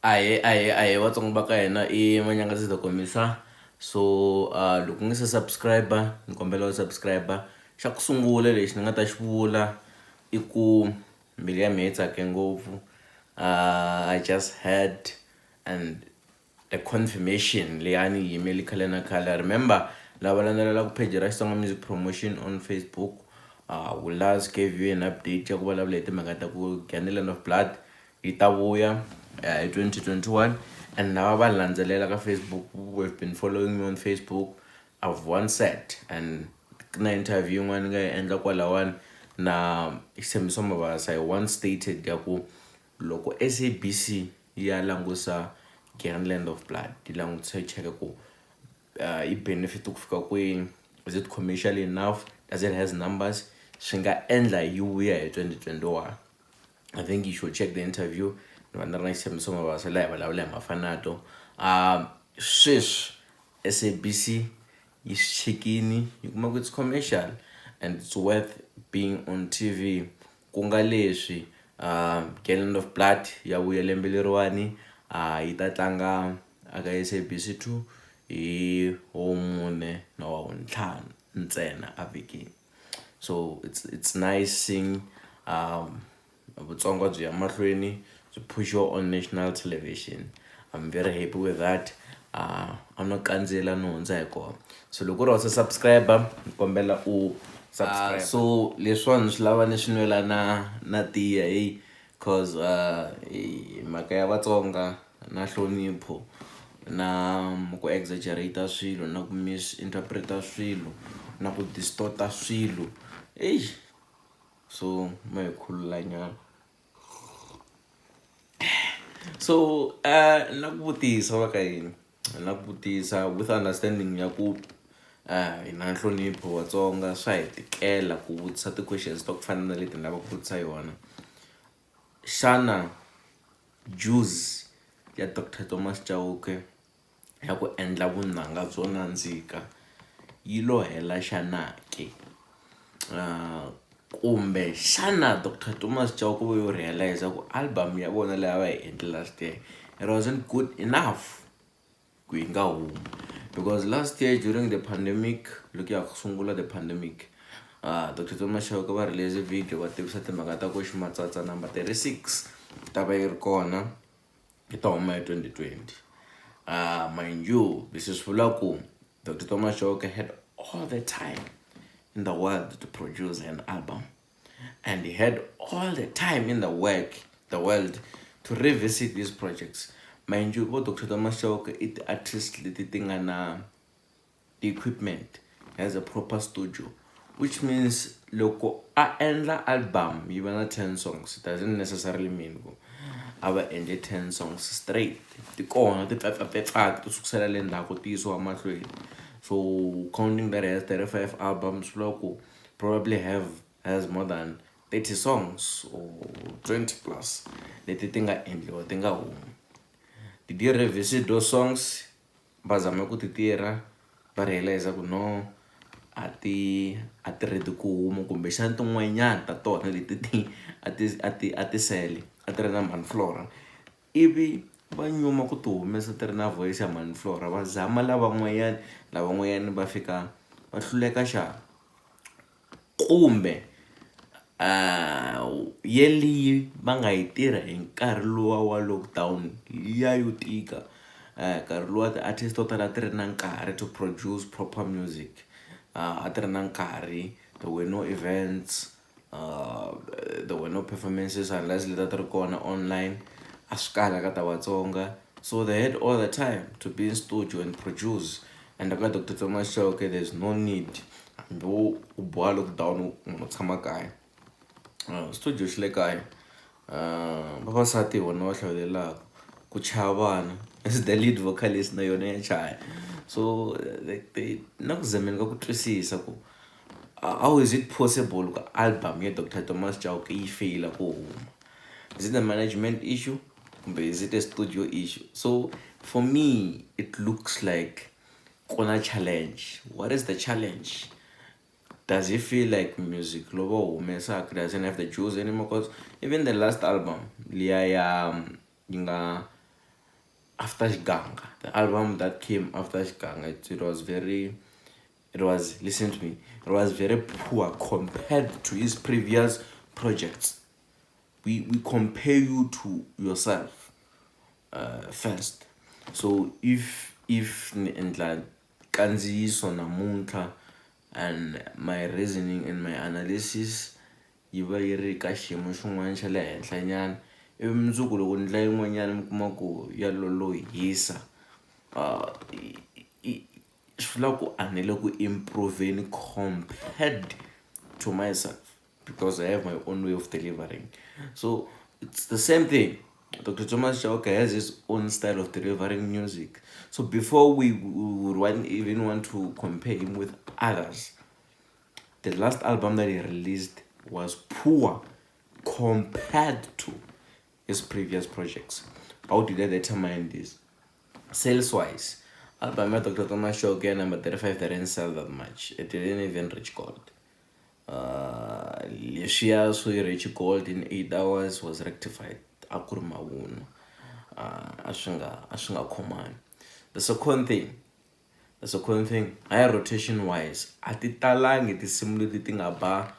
Ahee ahee ahee Vatsonga va ka hina i Manyangaza the Komisa so loko u nga se subscribe ni kombela u subscribe xa ku sungula lexi ni nga ta xi vula i ku mbilu ya mehe yi tsake ngopfu I just heard and the confirmation leyi a ni yi yimele khale na khale I remember lava landzelelaka page ra Xitsonga Music Promotion on Facebook we last gave you an update ya ku vulavula hi timhaka ta ku Land of Blood yi ta vuya hi 2021 and lava va landzelela ka Facebook who have been following me on Facebook I've once said and na interview yin'wana ni nga yi endla kwalawani na Xitshembiso Mabasa I once stated ya ku loko S_A_B_C yi ya langusa Land of Blood yi langutisa yi cheka ku yi benefit ku fika kwini is it commercial enough does it has numbers swi nga endla yi vuya hi 2021 I think you should check the interview ni va ni ri na Xitshembiso Mabasa laha hi vulavula hi Mafanato sweswi S_A_B_C yi swi chekini yi kuma ku it's commercial and it's worth being on T_V ku nga leswi Land of Blood ya vuya lembe leriwani yi ta tlanga aka S_A_B_C 2 hi womune na wa vuntlhanu ntsena a vhikini so it's nice seeing Vutsonga byi ya mahlweni byi phuxiwa on national television I'm very happy with that a no kandziyela ni hundza hi kona so loko ku ri wa se subscribe ni kombela u subscribe so leswiwani swi lava ni swi nwela na na tiya heyi cause mhaka ya Vatsonga na nhlonipho na ku exaggerate swilo na ku misinterpreta swilo na ku distort-a swilo eyi so ma hi khulula nyana so na ku vutisa va ka yini na ku vutisa with understanding ya ku hi na nhlonipho Vatsonga swa hi tikela ku vutisa ti-questions ta ku fana na leti ni lavaka ku vutisa yona xana juice ya Doctor Thomas Chauke ya ku endla vunanga byo nandzika yi lo hela xana ke kumbe xana Doctor Thomas Chauke vo yo realize ku album ya vona leyi a va yi endle last year it wasn't good enough ku yi nga humi because last year during the pandemic loko ya ha ku sungula the pandemic Doctor Thomas Chauke va release video va tivisa timhaka ta ku Ximatsatsa number 36 yi ta va yi ri kona yi ta huma hi 2020 mind you leswi swi vula ku Doctor Thomas Chauke had all the time in the world to produce an album and he had all the time in the world to revisit these projects mind you vo Doctor Thomas Chauke i ti-artist leti ti nga na equipment has a proper studio which means loko a endla album yi va na 10 songs it doesn't necessarily mean ku a va endle 10 songs straight ti kona ti pfepfepfepfaka ti sukusela le ndzhaku ti yisiwa mahlweni so counting that he has 35 albums swi vula ku probably have has more than 30 songs or 20 plus leti ti nga endliwa ti nga humi did he revisit those songs va zama ku ti tirha va realize ku no a ti a ti ready ku huma kumbexana tin'wanyana ta tona leti ti a ti a ti a ti sele a ti ri na Mhani Flora ivi va nyuma ku ti humesa ti ri na voice ya Mhani Flora va zama lavan'wanyani lavan'wanyani va fika va hluleka xana kumbe yeliyi va nga yi tirha hi nkarhi luwa wa lockdown liya yo tika nkarhi luwa ti-artist to tala a ti ri na nkarhi to produce proper music a ti ri na nkarhi there were no events there were no performances unless leti a ti ri kona online a swi kala ka ta Vatsonga so they had all the time to be in studio and produce and ka Doctor Thomas Chauke there's no need hambi wo u boha lockdown munhu u tshama kaya studio xi le kaya vavasati hi vona va hlawulelaka ku chaya vana as the lead vocalist na yona ya chaya so they na ku zameni ka ku twisisa ku how is it possible ku album ya Doctor Thomas Chauke yi feyila ku huma is it a management issue kumbe is it a studio issue so for me it looks like ku na challenge what is the challenge does he feel like music lowu va wu humesaka doesn't have the juice anymore cause even the last album liya ya yi nga after Xiganga, the album that came after Xiganga, it was very, it was, listen to me, it was very poor compared to his previous projects. We compare you to yourself first. So if ni endla nkandziyiso namuntlha and my reasoning and my analysis yi va yi ri ka xiyimo xin'wana xa le henhla nyana, ivi mundzuku loko ni ndla yin'wanyana mi kuma ku ya lolohisa, swi vula ku a ni le ku improve-ni compared to myself because I have my own way of delivering. So it's the same thing. Dr. Thomas Chauke has his own style of delivering music. So before we would even want to compare him with others, the last album that he released was poor compared to his previous projects. How did I determine this? Sales wise, album ya Dr. Thomas Chauke number 35 didn't sell that much. It didn't even reach gold. Leswiya swo yi reach gold in 8 hours was rectified. A ku ri mavunwa. A swi nga khomani. The second thing, high rotation wise, a ti talangi tinsimu leti ti nga ba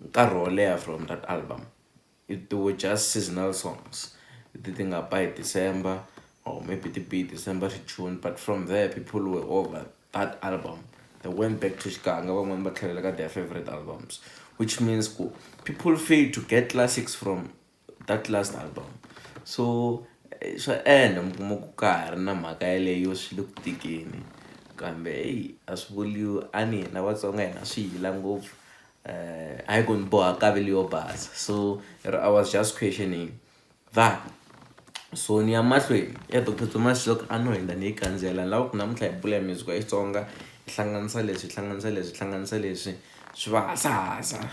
nkarhi wo leha from that album. It were just seasonal songs leti ti nga ba hi December or maybe ti be December to June, but from there people were over that album. They went back to Xiganga, van'wani va tlhelela ka their favorite albums, which means ku people fail to get classics from that last album. So swa endla mi kuma ku ka ha ri na mhaka yeleyo, swi le ku tikeni, kambe eyi, a swi vuriwi a ni hina Vatsonga hina swi hila ngopfu, hayi ku ni boha kavi leyo basa. So I was just questioning that. So ni ya mahlweni ya Dr Thomas Chauke, a no hundza ni yi kandziyela. Ni lava ku namuntlha hi bula hi music wa Xitsonga, hi hlanganisa leswi, hi hlanganisa leswi, hi hlanganisa leswi, swi va hasahasa,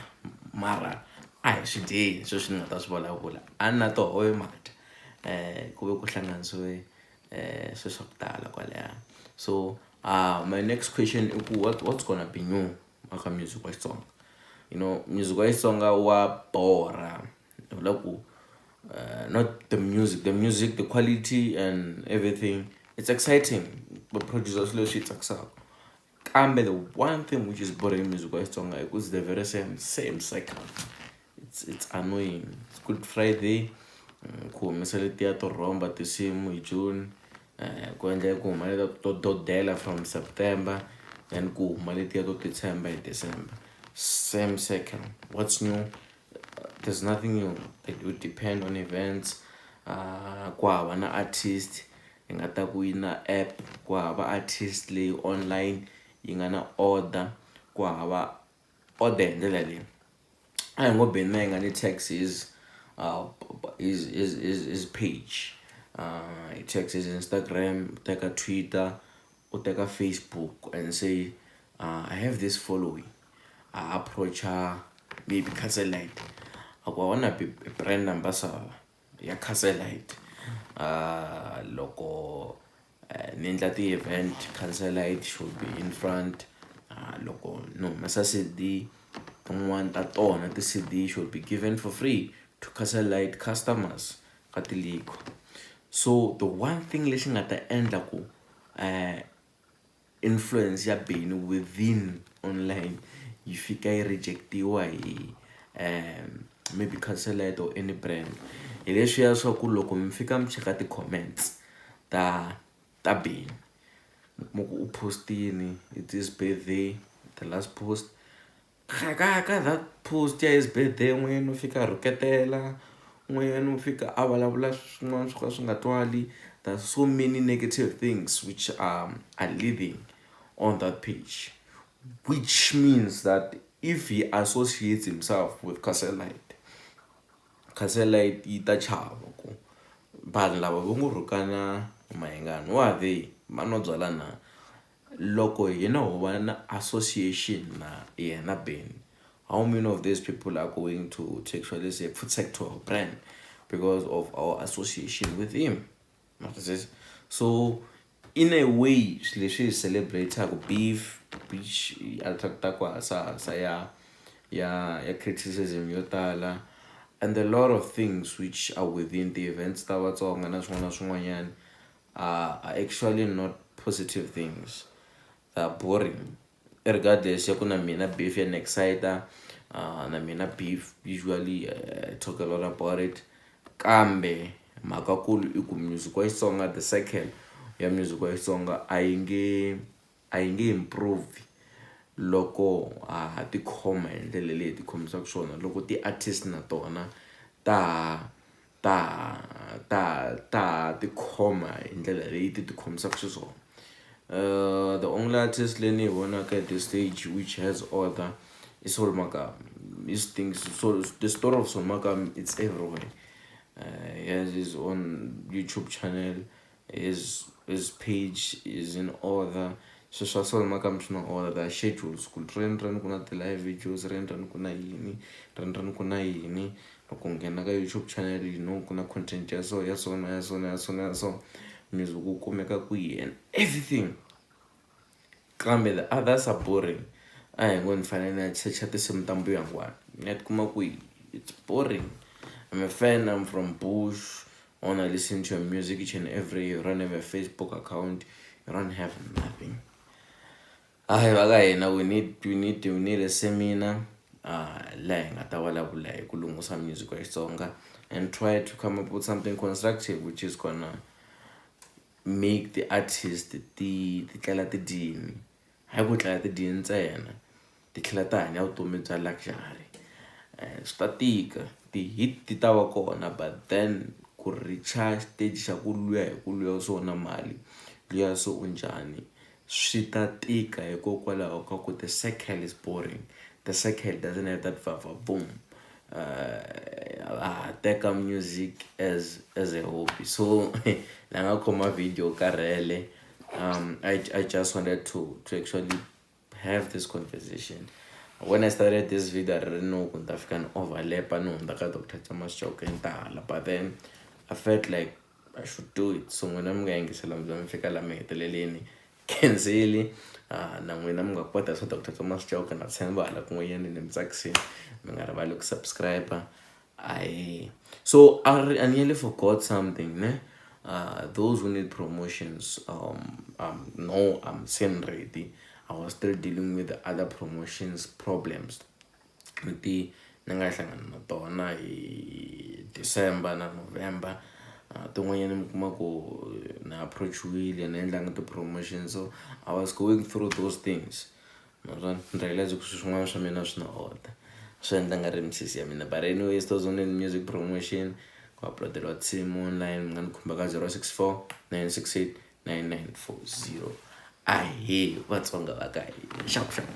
mara a hi swi dyeni sweswi ni nga ta swi vulavula. A ni na tihove mata, ku ve ku hlanganisiwe swilo swa ku tala kwalaya. So my next question i ku what's gonna be new aka music wa Xitsonga? Music wa Xitsonga wa borha. Ni vula ku not the music, the music, the quality and everything, it's exciting, va producer swilo leswi tsakisaka, kambe the one thing which is boring music wa Xitsonga i ku it's the very same cycle. It's annoying. It's Good Friday, ku humesa letiya to rhomba tinsimu hi June, ku endleka ku huma letiya to dodela from September, then ku huma letiya to titshemba hi December. Same cycle. What's new? There's nothing new. It would depend on events. Ku hava na artist hi nga ta ku yi na app, ku hava artist leyi online yi nga na order, ku hava order hi ndlela leyi. A hi ngo Benny Mayengani tags his page, he tags his Instagram, u teka Twitter, u teka Facebook and say, "I have this following." A approacha maybe Castle Lite, a ku, "I wanna be a brand ambassador ya Castle Lite. Loko ni endla ti-event, Castle Lite should be in front. Loko ni humesa CD, tin'wani ta tona ti-CD should be given for free to Castle Lite customers ka ti-liquor." So the one thing lexi nga ta endla ku influence ya Benny within online yi fika yi reject-iwa hi maybe Castle Lite or any brand, hi leswiya swa ku loko mi fika mi cheka ti-comments ta Benny, mi kuma ku u post-ini, it's his birthday, the last post, ka ka that post ya his birthday, un'wanyana u fika a rhuketela, un'wanyana u fika a vulavula swin'wana swo ka swi nga twali. There's so many negative things which are living on that page, which means that if he associates himself with Castle Lite, Castle Lite yi ta chava ku vanhu lava va ngo rhukana Mayengani, who are they? Va nwa byalwa na? Loko hina ho va na association na yena Benny, how many of these people are going to actually say protect our brand because of our association with him? So in a way, swilo leswi hi celebrate-aka beef which attract-aka hasahasa ya criticism yo tala and a lot of things which are within the events ta Vatsonga na swin'wana na swin'wanyana. are actually not positive things. They are boring regardless ya ku na mina beef ya ni excite na mina beef usually I talk a lot about it kambe mhaka kulu i ku music wa Xitsonga the cycle ya music wa Xitsonga a yi nge improve loko ha ha tikhoma hi ndlela leyi hi ti khomisaka swona loko ti-artist na tona ta ha tikhoma hi ndlela leyi ti ti khomisaka xiswona. The only artist leyi ni yi vonaka at this stage which has order i Solly Makamu. His things, so the story of Solly Makamu, it's everywhere. He has his own YouTube channel, his page is in order. Swilo swa Solly Makamu swi na order, there are schedules ku rini rini ku na ti-live videos, rini rini ku na yini, rini rini ku na yini. Loko u nghena ka YouTube channel, you know ku na content ya so, ya so, na ya so, na ya so, na ya so, music wu kumeka kwihi and everything. Kambe the others are boring. A hi ngo ni fanele ni ya search-a tinsimu ta mbuyangwana ni ya tikuma kwihi? It's boring. I'm a fan, I'm from bush. I wanna listen to your music each and every. You don't have a Facebook account, you don't have nothing. Hayi va ka hina, we need a seminar laha hi nga ta vulavula hi ku lunghisa music wa Xitsonga and try to come up with something constructive which is gonna make the artist ti tlela ti dyini, hayi ku tlela ti dyini ntsena, ti tlhela ti hanya vutomi bya luxury. Swi ta tika, ti-hit ti ta va kona, but then ku reach-a stage xa ku luya hi ku luya so na mali luya so u njhani swi ta tika hikokwalaho ka ku the cycle is boring, the cycle doesn't have that va boom. Ha teka music as a hobby, so la nga khoma video karhele. I just wanted to actually have this conversation. When I started this video, I didn't know ku ni ta fika ni overlap-a ni hundza ka Dr Thomas Chauke ni tala, but then I felt like I should do it. So n'wina mi nga yingisela mi za mi fika la mi heteleleni, khenseli. Na n'wina mi nga kota swa Dr Thomas Chauke, na tshemba hala kun'wanyani ni mi tsakisini. Mi nga rivali ku subscribe. I so I nearly forgot something, ne? Those who need promotions, no, I'm saying ready. I was still dealing with the other promotions problems leti ni nga hlangana na tona hi December na November. Tin'wanyani mi kuma ku na approach-wile ni endlanga ti-promotion, so I was going through those things. Ma ni realize ku swilo swin'wana swa mina swi na order, swi endla nga ri misisi ya mina. But anyways, those who need music promotion, ku upload-eliwa tinsimu online, mi nga ni khumba ka 064 968 9940. Ahee, Vatsonga va ka hina, xavu xavu.